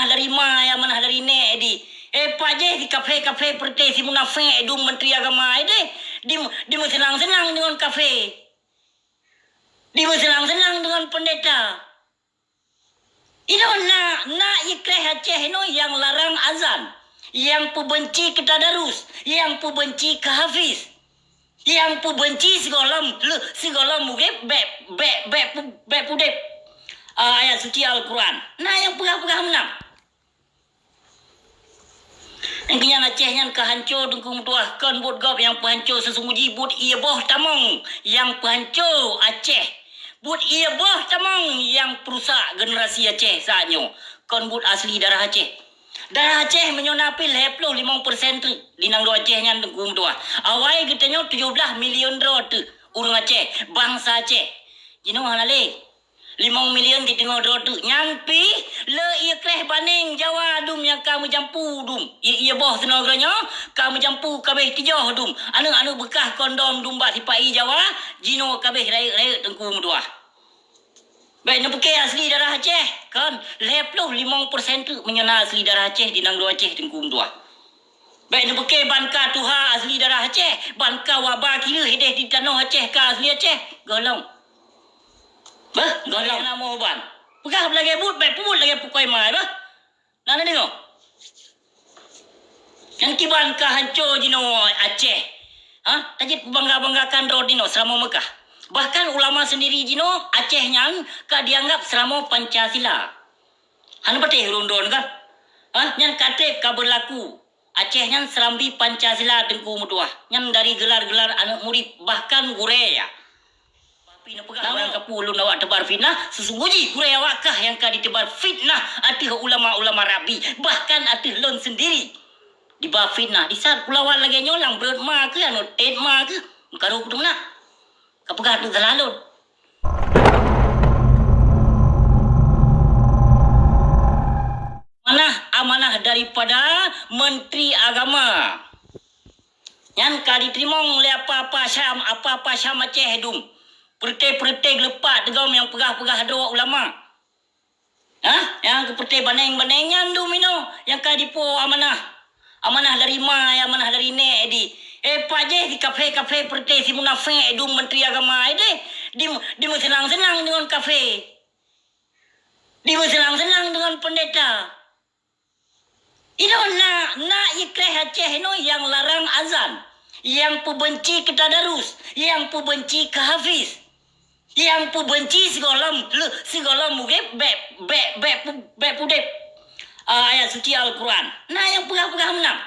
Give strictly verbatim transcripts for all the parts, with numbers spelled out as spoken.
dari ma, ya manah dari nek di. Eh, pak jeh di kafe-kafe perte si munafik dum menteri agama eh deh. Di, di meusenang-senang dengan kafe. Di meusenang-senang dengan pendeta. Inoe na, na ikreh Aceh inoe yang larang azan, yang peubenci keu tadarus, yang peubenci keu hafiz, yang peubenci sigohlom, le-, sigohlom murit bèk, bèk, bèk pu-, bèk pudeb, ah, ayat suci Al-Quran. Na nyang peugah-peugah meunan. Nyang keunyan Aceh nyan ka hanco Teungku meutuah, kon buet gob nyang peuhanco, seusunggoh jih buet ié boh tamong nyang peuhanco Aceh. Buet ié boh tamong nyang peurusak generasi Aceh saat nyoe. Kon buet asli darah Aceh. Darah Aceh meunyoe na pih lhèe ploh limong persen teuk di nanggroe Aceh nyan Teungku meutuah. Awai geutanyoe tujoh blaih milion droe teuk ureueng Aceh, bansa Aceh. Jinoe hana lé. Limong milion di teungoh droe teuk nyan pih le ié kreh baneng Jawa dum nyang ka meujampu dum. Ié, ié boh sinoe geutanyoe ka meujampu kabeh tijoh dum. Aneuk-aneuk beukah kondom dum bak sipa-i Jawa, jinoe kabeh rayeuk-rayeuk Teungku meutuah. Bèk neupike asli darah Aceh, kon lhèe ploh limong persen teuk meunyoe na asli darah Aceh di nanggroe Aceh Teungku meutuah. Bèk neupike ban ka tuha asli darah Aceh, ban ka waba kireuh ideh di tanoh Aceh ka asli Aceh. Gohlom. Beuh, gohlom na moh ban. Peugah lagèe buet, bèk peubuet lagèe pukoi mai, beuh. Na neudeungoe? Nyang kiban ka hanco jinoe Aceh. Ha? Tajeuet peubangga-banggakan droe jinoe seuramoe Meukah. Bahkan ulama seundiri jinoe Aceh nyan ka dianggap seuramoe Pancasila. Hana patéh ureueng droe kan? Ha? Nyan ka trép ka beulaku. Aceh nyan seurambi Pancasila Teungku meutuah. Nyan dari geular-geular aneuk murit, bahkan gurèe ya. Tapi neupeugah barang kapeue ulôn awak teubar fitnah, seusunggoh jih gurèe awak kah nyang ka diteubar fitnah ateueh ulama-ulama Rabbi, bahkan ateueh lôn seundiri. Diba fitnah, disaat peulawan lagèe nyoe lam brot ma keuh, anu tet ma keuh, meukaru kuteumeunak. Ka peugah teuk salah lôn. Amanah, amanah daripada Menteri Agama. Nyan ka jiteurimong lé apa-apa Syam, apa-apa Syam Aceh dum. Peureute-peureute geuleupak teugom nyang peugah-peugah droe ulama. Hah? Nyang keu peureute baneng-baneng nyan dum inoe nyang ka jipo amanah. Amanah dari ma, amanah dari nek di. Eh, pak jeh di kafe-kafe peureute si munafik dum Menteri Agama eh deh. Di, di meusenang-senang dengan kafe. Di meusenang-senang dengan pendeta. Inoe na, na ikreh Aceh inoe nyang larang azan, nyang peubenci keu tadarus, nyang peubenci keu hafiz, nyang peubenci sigohlom, le-, sigohlom murit bèk, bèk, bèk pu-, bèk pudeb, ah, ayat suci Al-Quran. Na nyang peugah-peugah meunan.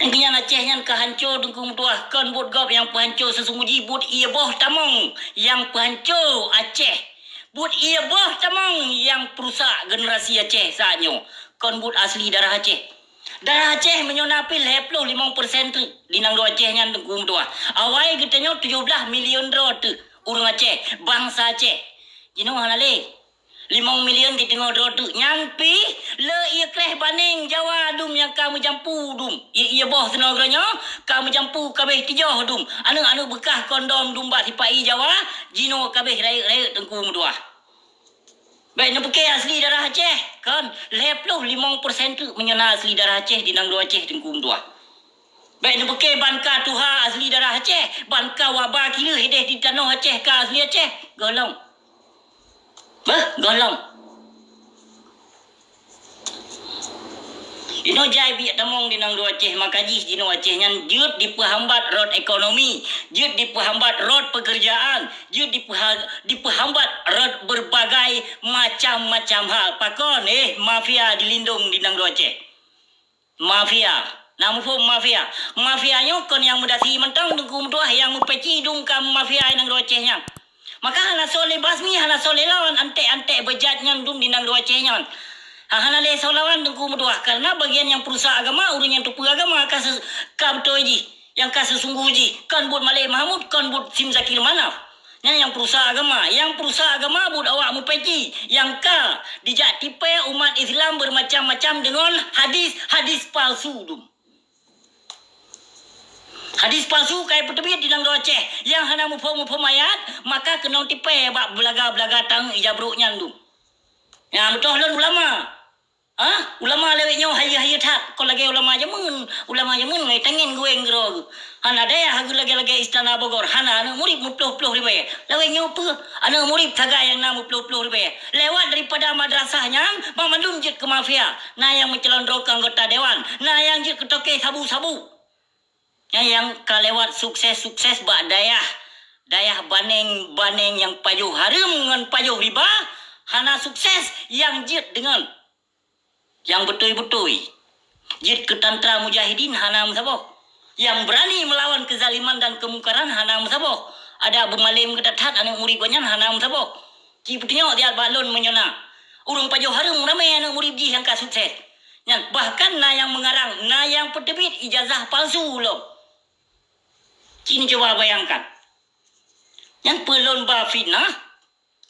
Nyang keunyan Aceh nyan ka hanco Teungku meutuah, kon buet gob nyang peuhanco, seusunggoh jih buet ié boh tamong nyang peuhanco Aceh. Buet ié boh tamong nyang peurusak generasi Aceh saat nyoe, kon buet asli darah Aceh. Darah Aceh meunyoe na pih lhèe ploh limong persen teuk di nanggroe Aceh nyan Teungku meutuah. Awai geutanyoe tujoh blaih milion droe teuk ureueng Aceh, bansa Aceh. Jinoe hana lé. Limong milion di teungoh droe teuk nyan pih le ié kreh baneng Jawa dum nyang ka meujampu dum. Ié, ié boh sinoe geutanyoe ka meujampu kabeh tijoh dum. Aneuk-aneuk beukah kondom dum bak sipa-i Jawa, jinoe kabeh rayeuk-rayeuk Teungku meutuah. Bèk neupike asli darah Aceh, kon lhèe ploh limong persen teuk meunyoe na asli darah Aceh di nanggroe Aceh Teungku meutuah. Bèk neupike ban ka tuha asli darah Aceh, ban ka waba kireuh ideh di tanoh Aceh ka asli Aceh. Gohlom. Beuh, gohlom. Inoe jai biet tamong di nanggroe Aceh, maka jih jinoe Aceh nyan jeuet dipeuhambat rot ekonomi, jeuet dipeuhambat rot peukeurjaan, jeuet dipeuha-, dipeuhambat rot beurbagai macam-macam hal. Pakon? Eh, mafia dilindong di nanggroe Aceh. Mafia. Na muphom mafia? Mafia nyoe kon nyang meudasi mantong Teungku meutuah, nyang meupeci dum ka mafia nyang di Aceh nyan. Maka hana soe lé basmi, hana soe lé lawan antek-antek beujat nyan dum di nanggroe Aceh nyan. Ha, hana lé soe lawan Teungku meutuah, karena bagian nyang peurusak agama, ureueng nyang tupeue agama ka se-, ka beutôi jih. Nyang ka seusunggoh jih kon buet Malek Mahmud, kon buet Sim Zakir Manaf. Nyan nyang peurusak agama. Nyang peurusak agama buet awak meupeci nyang ka dijak tipèe umat Islam beureumacam-macam deungon hadis-hadis palsu dum. Hadis palsu ka ipeuteubiet di nanggroe Aceh. Nyang hana muphom-muphom ayat, maka keunong tipèe bak beulaga-beulaga tanggong ija brok nyan dum. Nyang beutôi lôn ulama. Ha? Ulama lawét nyoe hayeue-hayeue that. Kon lagée ulama jameun. Ulama jameun ngai tangen gueng keudroe. Hana dayah lagée-lagée Istana Bogor. Hana aneuëk murit meuploh-ploh ribée. Lawét nyoe peue? Aneuëk murit sagai nyang na meuploh-ploh ribée. Lewat daripada madrasah nyan, banmandum jeuet keu mafia. Na nyang meucalon droe keu anggota dewan. Na nyang jeuet keu toke sabu-sabu. Nyan nyang ka lewat sukses-sukses bak dayah, dayah baneng-baneng nyang pajoh hareuem ngon pajoh riba, hana sukses nyang jeuet deungon nyang beutôi-beutôi. Jeuet keu tantra mujahidin hana meusaboh. Nyang beurani meulawan keuzaliman dan keumungkaran hana meusaboh. Adak beumalem geutat-that aneuëk murit gobnyan hana meusaboh. Ci peutunyok siat bak lôn meunyoe na. Ureuëng pajoh hareuem ramé aneuëk murit jih nyang ka sukses. Nyan, bahkan na nyang meungarang, na nyang peuteubiet ijazah palsu lom. Cit cuba bayangkan. Nyan peue lôn ba fitnah,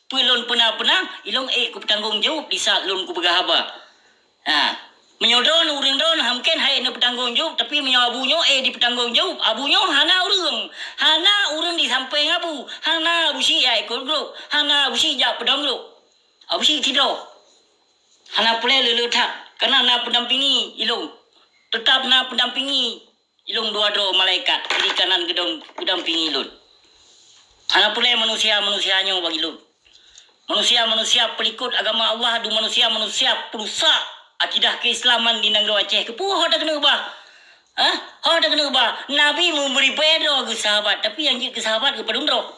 peue lôn peuna-peuna, ilôn ék kupeutanggong jaweueb di saat lôn kupeugah haba. Ha. Meunyoe droen, ureuëng droen, ha, mungken hai neupeutanggong jaweueb, tapi meunyoe abu nyoe ék dipeutanggong jaweueb, abu nyoe hana ureuëng, hana ureuëng di sampéng abu, hana Abu Syik jak ikot grup, hana Abu Syik jak peudong grup. Abu Syik sidroe. Hana peureulée le-le that, kareuna na peudampingi ilôn. Teutap na peudampingi ilôn dua droe malaikat, kiri kanan geudong geudampingi lôn. Hana peureulée manusia-manusia nyoe bagi lôn. Manusia-manusia peulikot agama Allah, dum manusia-manusia peurusak akidah keuislaman di nanggroe Aceh. Keupeue ho takeuneuk ba? Hah? Ho takeuneuk ba? Nabi meubri bée droe keu sahabat, tapi nyang jeuet keu sahabat geupadum droe.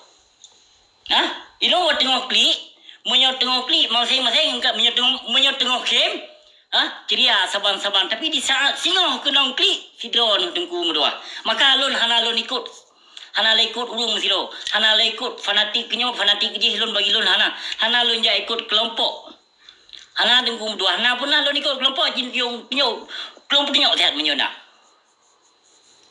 Hah? Ilôn wat teungoh klik, meunyoe teungoh klik, maséng-maséng, meunyoe teungoh, meunyoe teungoh khém, hah? Ceria saban-saban. Tapi di saat singoh keunong klik, sidroe teungku meutuah. Maka lôn hana lôn ikot. Hana lôn ikot ureuëng sidroe. Hana lôn ikot fanatik keu nyoe, fanatik keu jih lôn bagi lôn hana. Hana lôn jak ikot keulompok. Hana teungku meutuah. Hana peunah lôn ikot keulompok jih nyoe, nyoe. Keulompok nyoe sihat meunyoe na.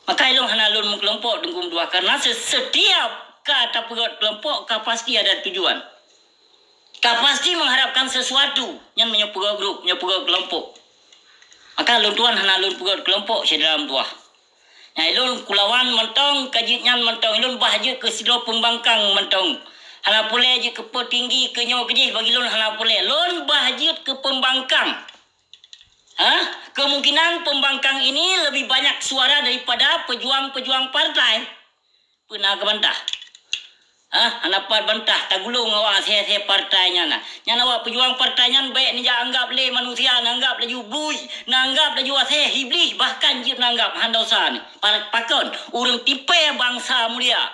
Maka ilôn hana lôn meukeulompok teungku meutuah, kareuna se-, setiap ka tapeugét keulompok ka pasti ada tujuan. Ka pasti mengharapkan sesuatu, nyan meunyoe peugét grup, meunyoe peugét keulompok. Maka lôn tuan hana lôn peugét keulompok syedara meutuah. Nyang ilôn kulawan mantong ka jeuet nyan mantong, ilôn bah jeuet keu sidroe peumbangkang mantong. Hana peureulée jeuet keu peutinggi keu nyoe keu jih bagi lôn hana peureulée. Lôn bah jeuet keu peumbangkang. Hah? Kemungkinan pembangkang ini lebih banyak suara daripada pejuang-pejuang partai. Peue na keubantah? Hah? Hana pat bantah tagulong awak asée-asée partai nyan na. Nyan awak pejuang partai nyan bék neujak anggab lé manusia, neuanggab laju bui, neuanggab laju asée iblih, bahkan jeuet neuanggab hán dosa ni. Pa-, pakon? Ureuëng tipée bansa mulia.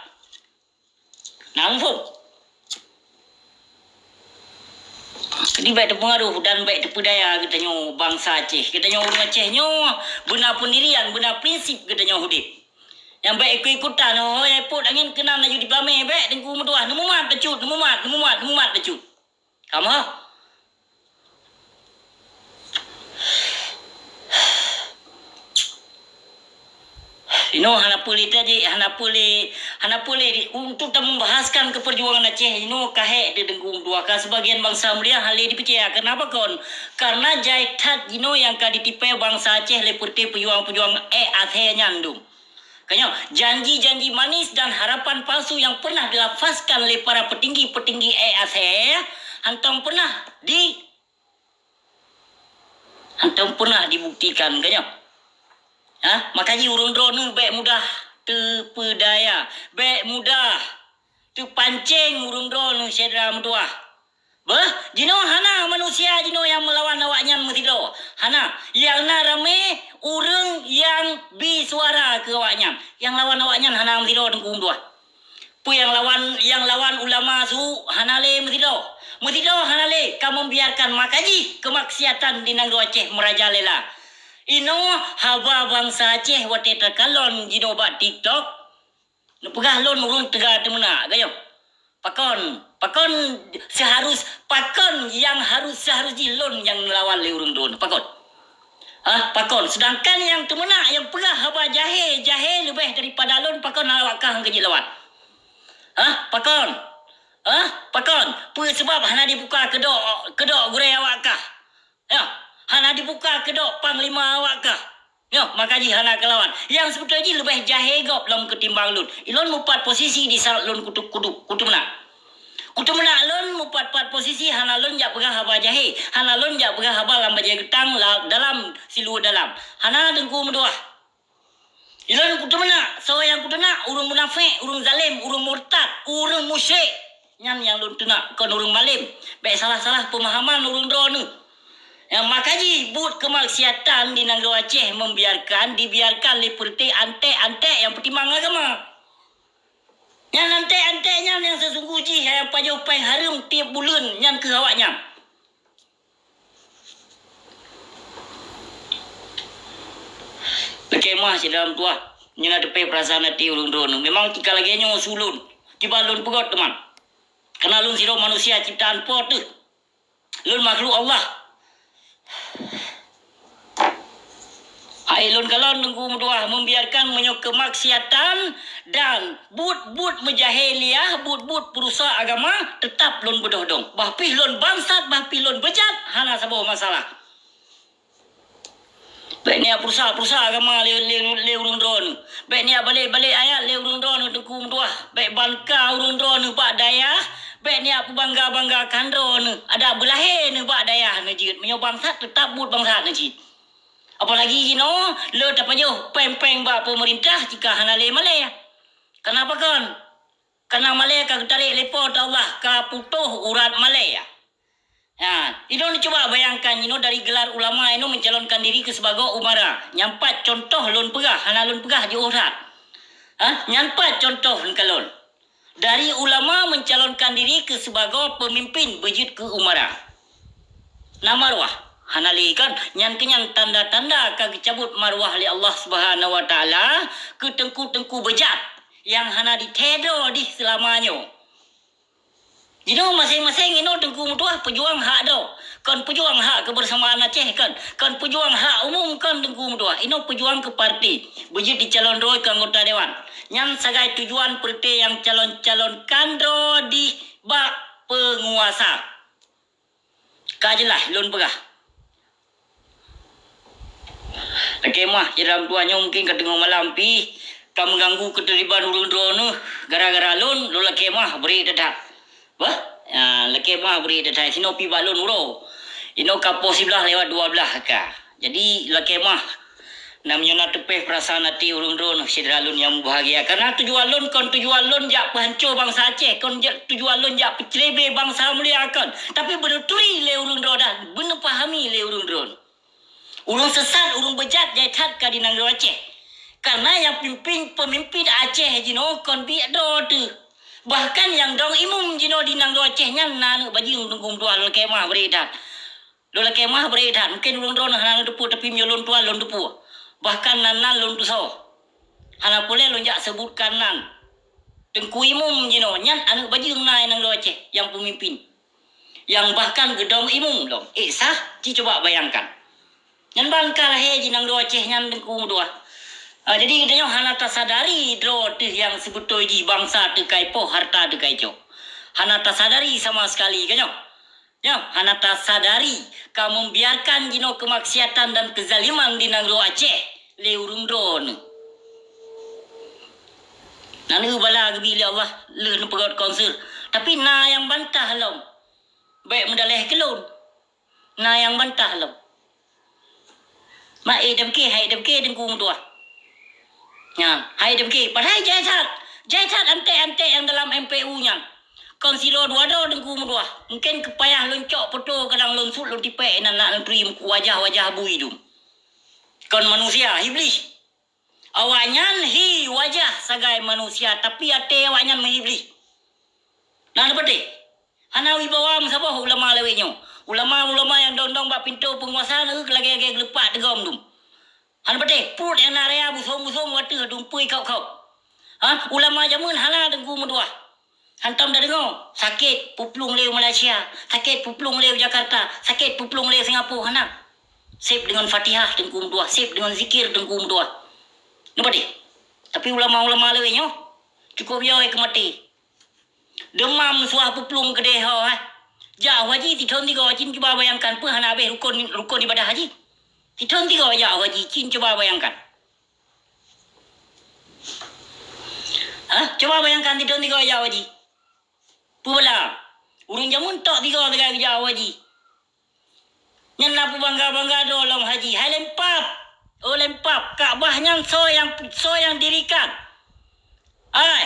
Na muphom? Jadi bék teupeungaruh dan bék teupeudaya geutanyoe bansa Aceh. Geutanyoe ureuëng Aceh nyoe beuna peundirian, beuna prinsip geutanyoe udeb. Nyang bék ikut-ikutan, oh, nyang ipot angén keunan laju dipamé, bék teungku meutuah, neumumat bacut, neumumat, neumumat, neumumat bacut. Kamoe? Inoe hana peue lé tajak, hana peue lé, hana peue lé di-, untuk tameumbahaskan keu peujuangan Aceh inoe ka hék di deunggong dua ka sebagian bansa mulia hana lé dipeucaya. Keunapa kon? Karena jai that jinoe nyang ka ditipée bansa Aceh lé peureuté peujuang-peujuang ék asée nyan dum. Ka nyoe, janji-janji manis dan harapan palsu nyang pernah dilafazkan lé para petinggi-petinggi ék asée, hántom pernah di-, hántom pernah dibuktikan, ka nyoe. Ha? Maka jih ureuëng droeneueh bék mudah teupeudaya, bék mudah teupancéng ureuëng droeneueh syedara meutuwah. Beuh, jinoe hana manusia jinoe nyang meulawan awaknyan meusidroe. Hana. Nyang na ramé ureuëng nyang bi suara keu awaknyan. Nyang lawan awaknyan hana meusidroe teungku meutuwah. Peue nyang lawan, nyang lawan ulama su hana lé meusidroe. Meusidroe hana lé ka membiarkan maka jih keumaksiatan di nanggroe Aceh meurajalela. Inoe haba bansa Aceh watée takalon jinoe bak TikTok, neupeugah lôn ureuëng teuga teumeunak, ka nyoe. Pakon, pakon seharus, pakon nyang harus, seharus jih lôn nyang neulawan lé ureuëng droeneueh? Pakon? Hah, pakon? Seudangkan nyang teumeunak nyang peugah haba jahé, jahé leubeh daripada lôn, pakon awak kah nyang keu jilawan? Hah, pakon? Hah, pakon? Peue seubab hana jibuka keudok, keudok gurée awak kah? Nyoe, hana jibuka keudok panglima awak kah? Nyoe, maka jih hana keulawan. Nyang seubeutôi jih leubeh jahé gob lom keutimbang lôn. Ilôn mupat posisi di saat lôn kutu-, kutu-, kuteumeunak. Kuteumeunak lôn mupat-pat posisi, hana lôn jak peugah haba jahé, hana lôn jak peugah haba lam bajée geutang la-, dalam siluweue dalam. Hana, Teungku meutuah. Ilôn kuteumeunak, soe nyang kuteumeunak, ureuëng munafék, ureuëng zalém, ureuëng murtad, ureuëng musyrik. Nyan nyang lôn teunak, kon ureuëng malém. Bék salah-salah peumahaman ureuëng droeneuh. Nyang maka jih buet keumaksiatan di nanggroe Aceh membiarkan, dibiarkan lé peureté anték-anték nyang peutimang agama. Nyan anték-anték nyan nyang seusunggoh jih nyang pajoh péng hareuem tieb buleuen nyan keu awaknyan. Lakée meuah syedara meutuah, nyoe na teupéh peurasaan até ureuëng droeneuh. Memang tika lagée nyoe su lôn, kiban lôn peugét teuma. Kareuna lôn sidroe manusia ciptaan Po teuh. Lôn makhluk Allah. Hai lôn kalon Teungku meutuah, membiarkan meunyoe keumaksiatan dan buet-buet meujahiliah, buet-buet peurusak agama, teutap lôn beudôh dong. Bah pih lôn bangsat, bah pih lôn beujat, hana saboh masalah. Bék niyak peurusak-peurusak agama lé, lé, lé ureuëng droeneuh. Bék niyak balek-balek ayat lé ureuëng droeneuh Teungku meutuah. Bék banka ureuëng droeneuh bak dayah. Bék niyak peubangga-banggakan droeneuh. Adak beulahé neuh bak dayah neuh jeuet. Meunyoe bangsat, teutap buet bangsat neuh cit. Apalagi jinoe le tapajoh péng-péng bak peumeurintah jika hana lé malée. Keunapa kon? Kareuna malée ka geutarek lé Po teu Allah, ka putôh urat malée. Ha, inoe cuba bayangkan, inoe dari gelar ulama inoe mencalonkan diri keu sibagoe umara. Nyan pat contoh lôn peugah, hana lôn peugah jiôh that. Ha, nyan pat contoh lôn kalon. Dari ulama mencalonkan diri keu sibagoe peumimpin beujeuet keu umara. Na marwah, hana lé kan? Nyan keuh nyan tanda-tanda ka geucabot marwah lé Allah Subhanahu Wa Taala keu teungku-teungku beujat nyang hana jiteupeue droe dih seulama nyoe. Jinoe maséng-maséng inoe Teungku meutuah peujuang hak droe, kon peujuang hak keubeursamaan Aceh kon, kon peujuang hak umum kon Teungku meutuah, inoe peujuang keu parti, beujeuet dicalon droe keu anggota dewan. Nyan sagai tujuan peureute nyang calon-calonkan droe dih bak peunguasa. Ka jeulaih lôn peugah. Lakée meuah, syedara meutuah nyoe mungken ka teungoh malam pih ka meuganggu keuteuriban ureuëng droeneuh gara-gara lôn, lôn lakée meuah bri that-that. Bah, ya, lakée meuah bri that-that. Sinoe pih bak lôn uroe. Inoe ka poh siblaih lewat dua blaih ka. Jadi lakée meuah, na meunyoe na teupeh peurasaan até ureuëng droeneuh syedara lôn nyang mubahgia. Kareuna tujuan lôn kon tujuan lôn jak peuhanco bansa Aceh, kon jak tujuan lôn jak peucrebe bansa mulia kon. Tapi beuneuturi lé ureuëng droeneuh, beuneupahami lé ureuëng droeneuh. Ureuëng sesat, ureuëng beujat jai that ka di nanggroe Aceh. Kareuna nyang pimpin peumimpin Aceh jinoe kon biet droe teuh. Bahkan nyang dong imum jinoe di nanggroe Aceh nyan na aneuëk bajeueng Teungku meutuah lôn lakée meuah bri that. Lôn lakée meuah bri that, mungken ureuëng droeneuh hana lôn teupeue, tapi meunyoe lôn tuan lôn teupeue. Bahkan nan-nan lôn tusoe. Hana peureulée lôn jak seubutkan nan. Teungku imum jinoe nyan aneuëk bajeueng na i nanggroe Aceh nyang peumimpin. Nyang bahkan geudong imum lom. Ék sah, ci cuba bayangkan. Nyan ban ka lahé ji nanggroe Aceh nyan Teungku meutuah. Ah, jadi geutanyoe hana tasadari droe teuh nyang seubeutôi jih bansa teuh ka ipoh, harta teuh ka icok. Hana tasadari sama sekali, ka nyoe. Nyoe hana tasadari ka membiarkan jinoe keumaksiatan dan keuzaliman di nanggroe Aceh lé ureuëng droeneuh. Na neuh bala geubi lé Allah lheueh neupeugét konser. Tapi na nyang bantah lom. Bék meudaleh keu lôn. Na nyang bantah lom. Mak, eh, damke, hai damke Teungku meutuah. Nyan, hai damke. Padahai jai that. Jai that antek-antek nyang dalam M P U nyan. Kon sidroe dua droe Teungku meutuah. Mungken keu payah lôn cok poto kadang lôn sut lôn tipék inan nak neuturi wajah-wajah bui dum. Kon manusia, Iblih. Awaknyan hi wajah sagai manusia, tapi até awaknyan meuiblih. Na neupeudeh. Hana wibawa meusaboh ulama lawét nyoe. Ulama-ulama nyang dong-dong bak pintoe peunguasa na lagée-lagée geuleupah teugom dum. Hana peudeh, pruet nyang na raya busong-busong wateuh dumpui khok-khok. Ha, ulama jameun hana Teungku meutuah. Hantom tadeungoe, sakét peuplueng lé u Malaysia, sakét peuplueng lé u Jakarta, sakét peuplueng lé Singapura, hana. Sép deungon Fatihah Teungku meutuah, sép deungon zikir Teungku meutuah. Neupeudeh. Tapi ulama-ulama lawét nyoe, cukup yo keu maté. Deumam suah peuplueng keudeh ho, eh. Jak haji sithon tigo, cin cuba bayangkan peue hana habéh rukon, rukon ibadah haji. Sithon tigo jak haji, cin cuba bayangkan. Hah? Cuba bayangkan sithon tigo jak haji. Peue bala? Ureuëng jameun tok tiga sagai geujak haji. Nyan na peubangga-bangga droe lom haji. Hai lempap! Oh lempap! Ka'bah nyan soe nyang, soe nyang dirikan? Hai!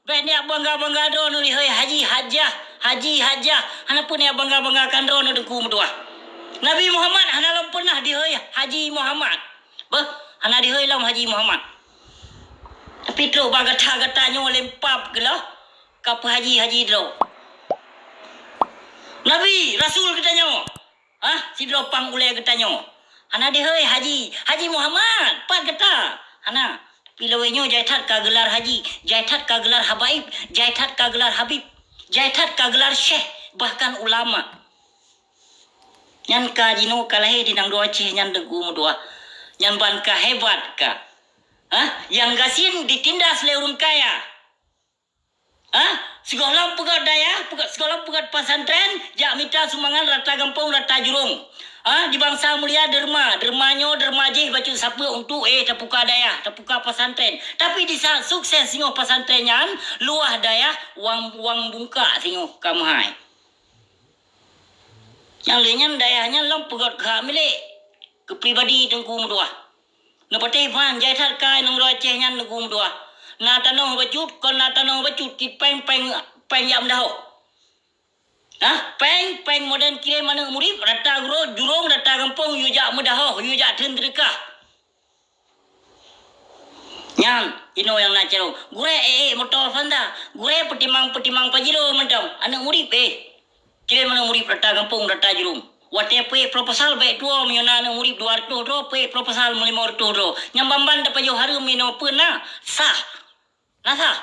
Bék neujak bangga-bangga droe neudihôi haji hajah, haji hajah. Hana peue neujak bangga-banggakan droe neudeungoe meutuah. Nabi Muhammad hana lom peunah dihôi Haji Muhammad. Beuh, hana dihôi lom Haji Muhammad. Tapi trok bak gata-gata nyoe lempap geuloh ka peuhaji-haji droe. Nabi, Rasul geutanyoe. Hah, sidroe pang ulée geutanyoe. Hana dihôi haji, Haji Muhammad, pat gata? Hana. Tapi lawét nyoe jai that ka geular haji, jai that ka geular habaib, jai that ka geular habib, jai that ka geular syekh, bahkan ulama. Nyan ka jinoe ka lahé di nanggroe Aceh nyan deungoe meutuah. Nyan ban ka hebat ka. Hah? Nyang gasien ditindas lé ureuëng kaya. Hah? Sigohlom peugét dayah, peugét, sigohlom peugét pesantren, jak mita sumbangan rata gampông, rata jurông. Hah? Di bansa mulia derma, derma nyoe, derma jih bacut sapeue untuk, eh, tapuka dayah, tapuka pesantren. Tapi di saat sukses singoh pesantren nyan, luwah dayah, wang, wang bungkak singoh ka meuhai. Nyang lheueh nyan dayah nyan lom peugét keu hak milék, keu pribadi teungku meutuah. Neupatéh ban jai that ka nanggroe Aceh nyan teungku meutuah. Na tanoh bacut, kon na tanoh bacut, cit péng, péng, péng jak meudahoh. Hah? Péng, péng modern kirém aneuëk murit, rata guro, jurông, rata gampông, yue jak meudahoh, yue jak theun seudeukah. Nyan, inoe nyang na carông. Gurée ék-ék moto Avanza. Gurée peutimang-peutimang Pajero mantong. Aneuëk murit, eh. Kirém aneuëk murit rata gampông, rata jurông. Watée peuék proposal bék tuwoe meunyoe na aneuëk murit dua reutôh droe, peuék proposal meulimong reutôh droe. Nyang ban-ban tapajoh hareuem inoe peue na? Sah. Na sah?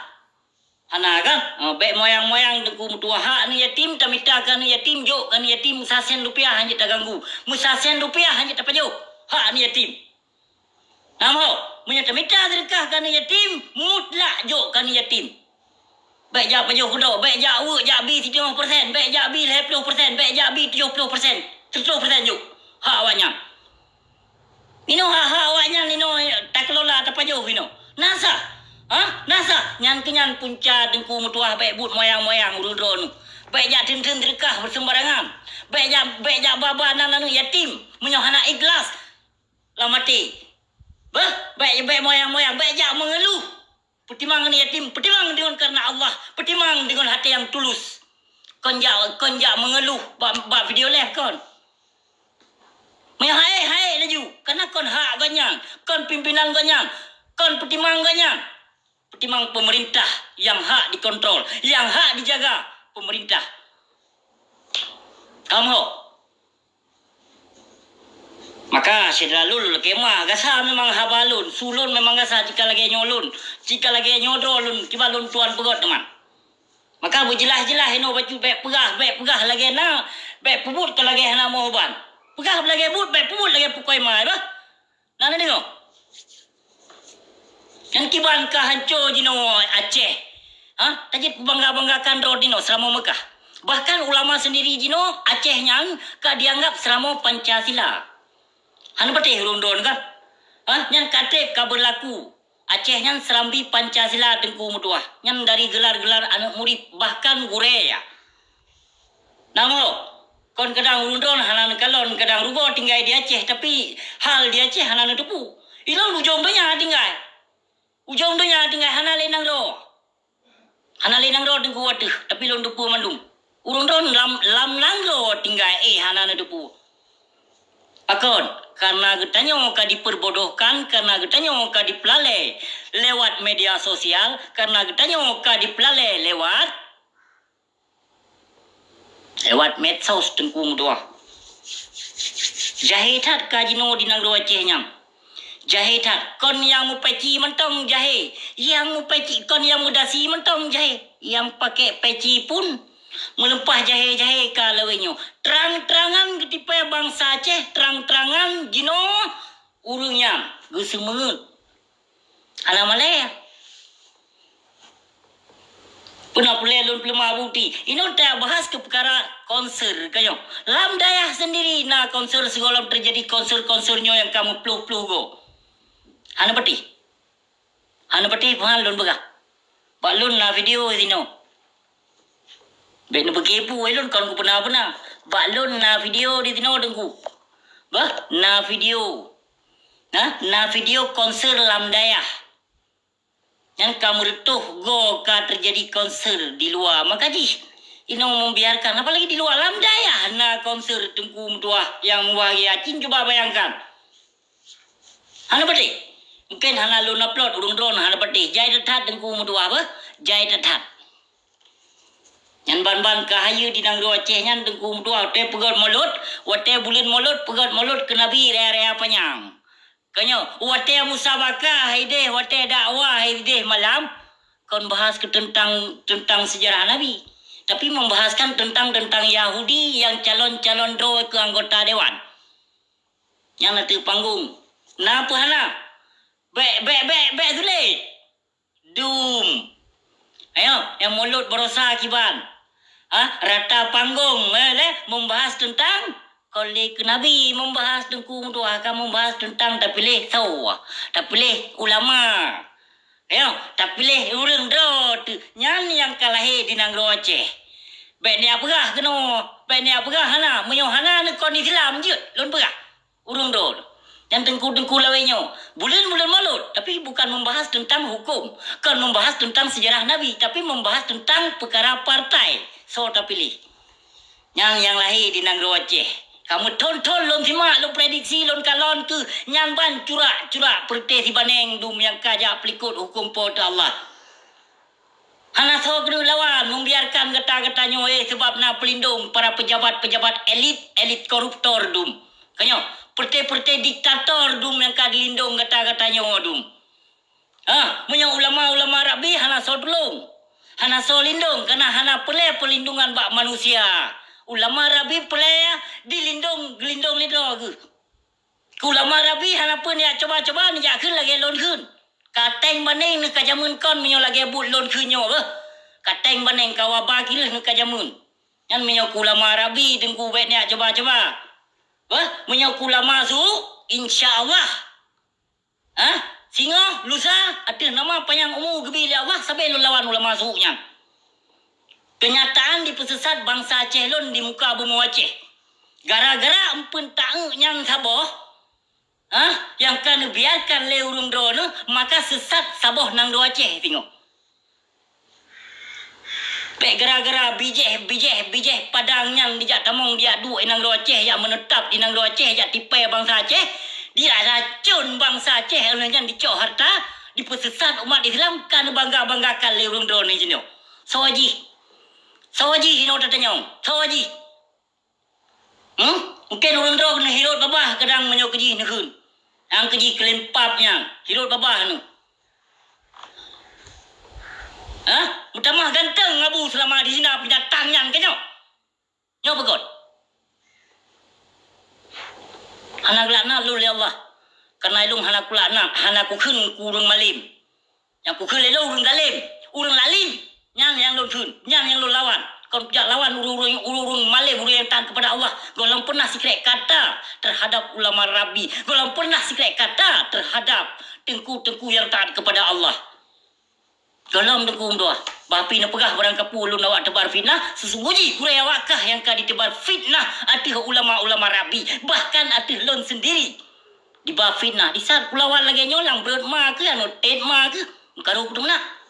Hana kan? Oh, bék moyang-moyang teungku meutuah hak aneuëk yatim, tamita keu aneuëk yatim, jok keu aneuëk yatim, meusasen rupiah hana jeuet taganggu. Meusasen rupiah hana jeuet tapajoh hak aneuëk yatim. Namoh, meunyoe tamita seudeukah keu aneuëk yatim, mutlak jok keu aneuëk yatim. Bék jak pajoh keudroe, bék jak weuek, jak bi siteungoh persen, bék jak bi lhée ploh persen, bék jak bi tujoh ploh persen, seureutôh persen jok hak awaknyan. Inoe hak-hak awaknyan inoe takelola tapajoh inoe. Na sah? Hah? Na sah? Nyan keuh nyan punca teungku meutuah bék buet moyang-moyang ureuëng droeneuh. Bék jak theun-theun seudeukah beuseumbarangan. Bék jak, bék jak ba-ba nan aneuëk yatim meunyoe hana ikhlas lam até. Beuh, bék, bék moyang-moyang, bék jak meungeuluh. Peutimang aneuëk yatim, peutimang deungon kareuna Allah, peutimang deungon até nyang tulus. Kon jak, kon jak meungeuluh bak, bak video live kon. Meunyoe haé, haé laju, kareuna kon hak gobnyan, kon pimpinan gobnyan, kon peutimang gobnyan. Peutimang peumeurintah nyang hak dikontrol, nyang hak dijaga peumeurintah. Kamoe. Maka syedara lôn lakée meuah, gasa memang haba lôn, su lôn memang gasa, jika lagée nyoe lôn, jika lagée nyoe droe lôn, kiban lôn tuan peugét teuma. Maka beujeulaih-jeulaih inoe bacut bék peugah, bék peugah lagée na, bék peubuet ka lagée hana meuuban. Peugah lagée buet, bék peubuet lagée pukoi mai bah. Na neudeungoe? Nyan kiban ka hanco jinoe Aceh. Ha? Tajeuet peubangga-banggakan droe dinoe seuramoe Meukah. Bahkan ulama seundiri jinoe Aceh nyan ka dianggap seuramoe Pancasila. Hana patéh ureuëng droe kan? Ha? Nyan ka treb ka beulaku. Aceh nyan seurambi Pancasila teungku meutuah. Nyan dari geular-geular aneuëk murit, bahkan gurée ya. Namoh, kon kadang ulôn droe hana neukalon, kadang rugoe tinggai di Aceh, tapi hal di Aceh hana neuteupeue. Ilôn ujong donya tinggai. Ujong donya tinggai hana lé nanggroe. Hana lé nanggroe teungku ateueh, tapi lôn teupeue mandum. Ureuëng droe lam, lam nanggroe tinggai, eh, hana neuteupeue. Pakon? Karena geutanyoe ka diperbodohkan, karena geutanyoe ka dipeulalée lewat media sosial, karena geutanyoe ka dipeulalée lewat Lewat medsos teungku meutuah. Jahé that ka jinoe di nanggroe Aceh nyan. Jahé that, kon nyang meupeci mantong jahé, nyang meupeci, kon nyang meudasi mantong jahé, nyang pakai peci pun meuleumpah jahé-jahé ka lawét nyoe. Trang-trangan geutipée bansa Aceh, trang-trangan jinoe ureuëng nyan geuseumeungeut. Hana malée. Peuna peureulée lôn peuleumah bukeuti. Inoe tabahas keu peukara konser kayong. Lam dayah seundiri na konser sigohlom teujadi konser-konser nyoe nyang ka meuploh-ploh goe. Hana patéh. Hana patéh peue lôn peugah. Bak lôn na video sinoe. Bék neupeukepu, eh, lôn kon kupeuna-peuna. Bak lôn na video di sinoe, Teungku. Bah, na video. Nah, na video konser lam dayah. Nyan ka meureutoh goe ka teujadi konser di luwa. Maka jih inoe membiarkan, apalagi di luwa, lam dayah na konser Teungku meutuah nyang mubahgia. Cit cuba bayangkan. Hana patéh. Mungken hana lôn upload, ureuëng droeneuh hana patéh. Jai that-that Teungku meutuah beuh. Jai that-that. Nyan ban-ban ka hayeue di nanggroe Aceh nyan Teungku meutuah, watée peugét mulod, watée buleuen mulod, peugét mulod keu Nabi raya-raya panyang. Ka nyoe, watée musabakah ideh, watée dakwah ideh malam, kon bahas keu teuntang, teuntang seujarah Nabi, tapi membahaskan teuntang, teuntang Yahudi nyang calon-calon droe keu anggota dewan. Nyang na teuk panggong. Na peue hana? Bék, bék, bék, bék sulet. Dum. Ayo, nyang mulod barosa kiban. Ha, rata panggong, eh, lé, membahas teuntang kon lé keu Nabi, membahas Teungku meutuah, ka membahas teuntang tapiléh soe, tapiléh ulama. Ayo, tapiléh ureuëng droe teuh. Nyan nyang ka lahé di nanggroe Aceh. Bék neujak peugah keunoe, bék neujak peugah hana. Meunyoe hana neukon Islam jeuet, lôn peugah. Ureuëng droe. Nyan teungku-teungku lawét nyoe. Buleuen-buleuen mulod, tapi bukan membahas teuntang huköm, kon membahas teuntang seujarah Nabi, tapi membahas teuntang peukara partai soe tapiléh. Nyan nyang lahé di nanggroe Aceh. Ka meuthon-thon lôn simak, lôn prediksi, lôn kalon keuh nyan ban curak-curak peureuteh sibaneng dum nyang ka jak peulikot huköm Po teu Allah. Hana soe keuneuk lawan, membiarkan gata-gata nyoe, eh, sebab na peulindong para pejabat-pejabat elit, elit koruptor dum. Ka nyoe, peureuteh-peureuteh diktator dum nyang ka dilindong gata-gata nyoe dum. Ah, meunyoe ulama-ulama Rabbi hana soe tulông, hana soe lindong, kana hana peureulée peulindungan bak manusia. Ulama Rabbi peureulée dilindong, geulindong lé droe geuh. Keu ulama Rabbi hana peue neujak cuba-cuba neujak kheun lagée lôn kheun. Kateng baneng neuh ka jameun kon meunyoe lagée buet lôn kheun nyoe beuh. Kateng baneng ka waba kireuh neuh ka jameun. Nyan meunyoe keu ulama Rabbi teungku bék neujak cuba-cuba. Beuh, meunyoe keu ulama su, insya Allah. Hah? Singoh, lusa, ateueh nama panyang umu geubi lé Allah sabe lôn lawan ulama su nyan. Keunyataan dipeusesat bansa Aceh lôn di muka bumoe Aceh. Gara-gara eumpeuen taék nyan saboh, hah, nyang ka neubiarkan lé ureuëng droeneuh, maka sesat saboh nanggroe Aceh singoh. Bék gara-gara bijéh, bijéh, bijéh padang nyan dijak tamong, dijak duek i nanggroe Aceh, jak meuneutap di nanggroe Aceh, jak tipée bansa Aceh, dijak racon bansa Aceh, óh lheueh nyan dicok hareuta, dipeusesat umat Islam, ka neubangga-banggakan lé ureuëng droeneuh jinoe. Soe jih? Soe jih inoe tatanyong? Soe jih? Hmm? Mungken ureuëng droe keuneuk hirot babah kadang meunyoe keujih neukheun. Nyang keujih keulimpab nyan, hirot babah neuh. Hah? Meutamah ganteng Abu Seulama di zina binatang nyan keu nyoe? Nyoe peugöt. Hana geulaknat lôn lé Allah. Kareuna ilôn hana kulaknat, hana kukheun keu ureuëng malém. Nyang kukheun lé lôn ureuëng galém, ureuëng lalim. Nyan nyang lôn kheun, nyan nyang lôn lawan. Kon kujak lawan ureuëng-ureuëng, ureuëng-ureuëng malém, ureuëng nyang taat kepada Allah. Gohlom peunah sikrek kata terhadap ulama Rabbi. Gohlom peunah sikrek kata terhadap teungku-teungku nyang taat kepada Allah. Gohlom teungku meudoá, bah pih neupeugah barang kapeue lôn awak teubar fitnah, seusunggoh jih gurée awak kah nyang ka diteubar fitnah ateueh ulama-ulama Rabbi, bahkan ateueh lôn seundiri. Diba fitnah, disaat kulawan lagée nyoe lam breuet ma keuh, anu tet ma keuh, meukaru kuteumeunak.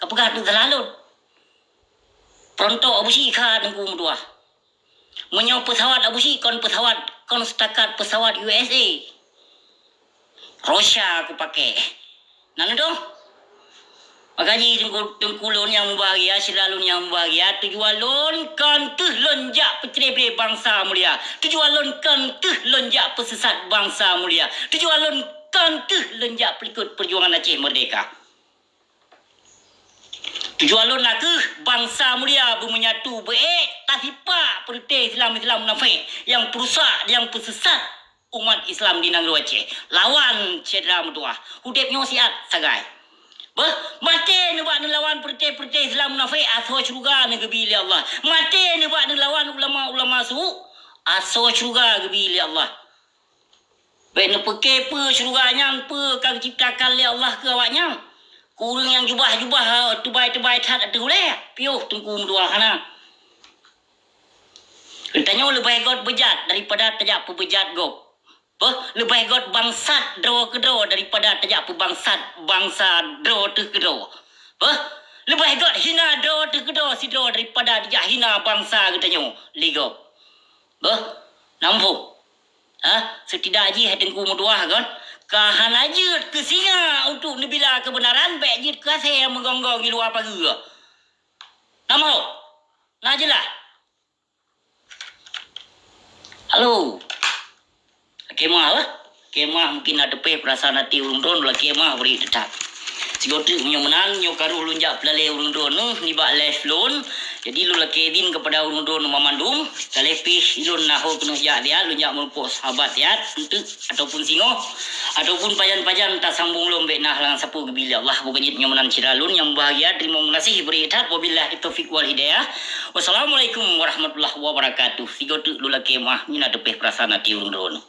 Kapeugah teuh salah lôn. Peurontok Abusyik kha teungku meudoá. Meunyoe peusawat Abusyik kon peusawat, kon setakat peusawat U S A. Russia kupake. Na neudoh? Maka jih teungku, teungku lôn nyang mubahgia, syedara lôn nyang mubahgia, tujuan lôn kon teuh lôn jak peucre-bre bansa mulia. Tujuan lôn kon teuh lôn jak peusesat bansa mulia. Tujuan lôn kon teuh lôn jak peulikot peujuangan Aceh Merdeka. Tujuan lôn nakeuh bansa mulia beumeunyatu, beuék tasipak peureuteh Islam-Islam munafék nyang peurusak, nyang peusesat umat Islam di nanggroe Aceh. Lawan syedara meudoá, udeb nyoe siat sagai. Beuh, maté neubak neulawan peureuteh-peureuteh Islam munafék, asoe syeuruga neugeubi lé Allah. Maté neubak neulawan ulama-ulama su, asoe syeuruga geubi lé Allah. Bék neupeuke peue syeuruga nyan, peue ka geuciptakan lé Allah keu awaknyan. Keu ureuëng nyang jubah-jubah, teubai-teubai that ateueh ulée, piôh teungku meudoá hana. Geutanyoe leubeh göt beujat daripada tajak peubeujat gob. Beuh, leubeh göt bangsat droe keudroe daripada tajak peubangsat bangsa droe teuh keudroe. Beuh, leubeh göt hina droe teuh keudroe sidroe daripada tajak hina bangsa geutanyoe lé gob. Beuh, na muphom? Ha, seutidak jih hai Teungku meutuah kon, ka hana jeuet keu singa untuk neubila keubeunaran, bèk jeuet keu asèe meugonggong di luwa pageue. Na muphom? Na jeulaih? Halo. Lakèe meu'ah, eh? Lakèe meu'ah mungken na teupèh peurasaan até ureueng droeneuh, lakèe meu'ah bri teutap. Sigoe teuk meunyoe meunan, nyoe ka rôh lôn jak peulalè ureueng droeneuh nibak live lôn. Jadi lôn lakèe idhin keupada ureueng droeneuh banmandum. Ka lheuh pih lôn na ho keuneuk jak siat, lôn jak meureumpok sahabat siat, eunteuk ataupun singoh, ataupun pajan-pajan tasambong lom bèk na halangan sapeue geubri lé Allah. Bukon jeuet nyoe meunan syedara lôn nyang mubahgia, teurimong geunaséh bri that. Wabillahi taufiq wal hidayah. Wassalamualaikum warahmatullahi wabarakatuh. Sigoe teuk lôn lakèe meu'ah, meunan teupèh peurasaan até ureueng droeneuh.